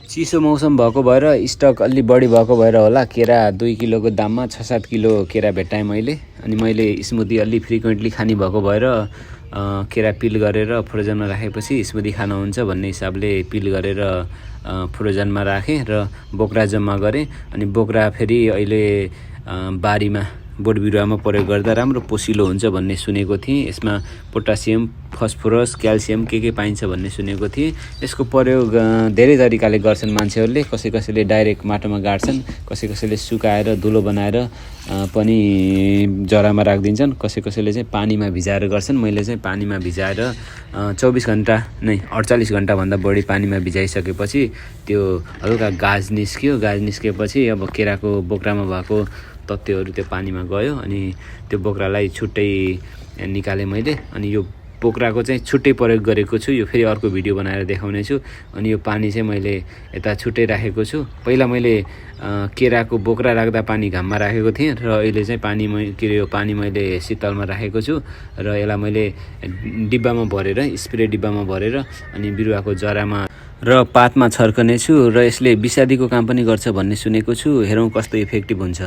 चिसो मौसम भएको भएर स्टक अलि बढी भएको भएर होला केरा 2 किलोको दाममा 6-7 किलो केरा भेटाएँ मैले। अनि मैले स्मुदी अलि फ्रिक्वेन्टली खाने भएको भएर केरा पिल गरेर फ्रोजनमा राखेपछि स्मुदी खान हुन्छ भन्ने हिसाबले पिल गरेर फ्रोजनमा राखेँ र बोक्रा जम्मा गरेँ। अनि बोक्रा फेरि अहिले बारीमा बोट बिरुवामा प्रयोग गर्दा राम्रो पोसिलो हुन्छ भन्ने सुनेको थिएँ। यसमा पोटासियम, फस्फोरस, क्याल्सियम के पाइन्छ भन्ने सुनेको थिएँ। यसको प्रयोग धेरै तरिकाले गर्छन् मान्छेहरूले। कसैले डाइरेक्ट माटोमा गाड्छन्, कसैले सुकाएर धुलो बनाएर पनि जरामा राखिदिन्छन्, कसैले चाहिँ पानीमा भिजाएर गर्छन्। मैले चाहिँ पानीमा भिजाएर 24 घन्टा नै 48 घन्टाभन्दा बढी पानीमा भिजाइसकेपछि त्यो हल्का गाज निस्क्यो। गाज निस्केपछि अब केराको बोक्रामा भएको तथ्यहरू त्यो पानीमा गयो। अनि त्यो बोक्रालाई छुट्टै निकालेँ मैले। अनि यो बोक्राको चाहिँ छुट्टै प्रयोग गरेको छु। यो फेरि अर्को भिडियो बनाएर देखाउने छु। अनि यो पानी चाहिँ मैले यता छुट्टै राखेको छु। पहिला मैले केराको बोक्रा राख्दा पानी घाममा राखेको थिएँ र अहिले चाहिँ पानी मैले शीतलमा राखेको छु। र यसलाई मैले डिब्बामा भरेर स्प्रे डिब्बामा भरेर अनि बिरुवाको जरामा र पातमा छर्कने छु। र यसले विषादीको काम पनि गर्छ भन्ने सुनेको छु। हेरौँ कस्तो इफेक्टिभ हुन्छ।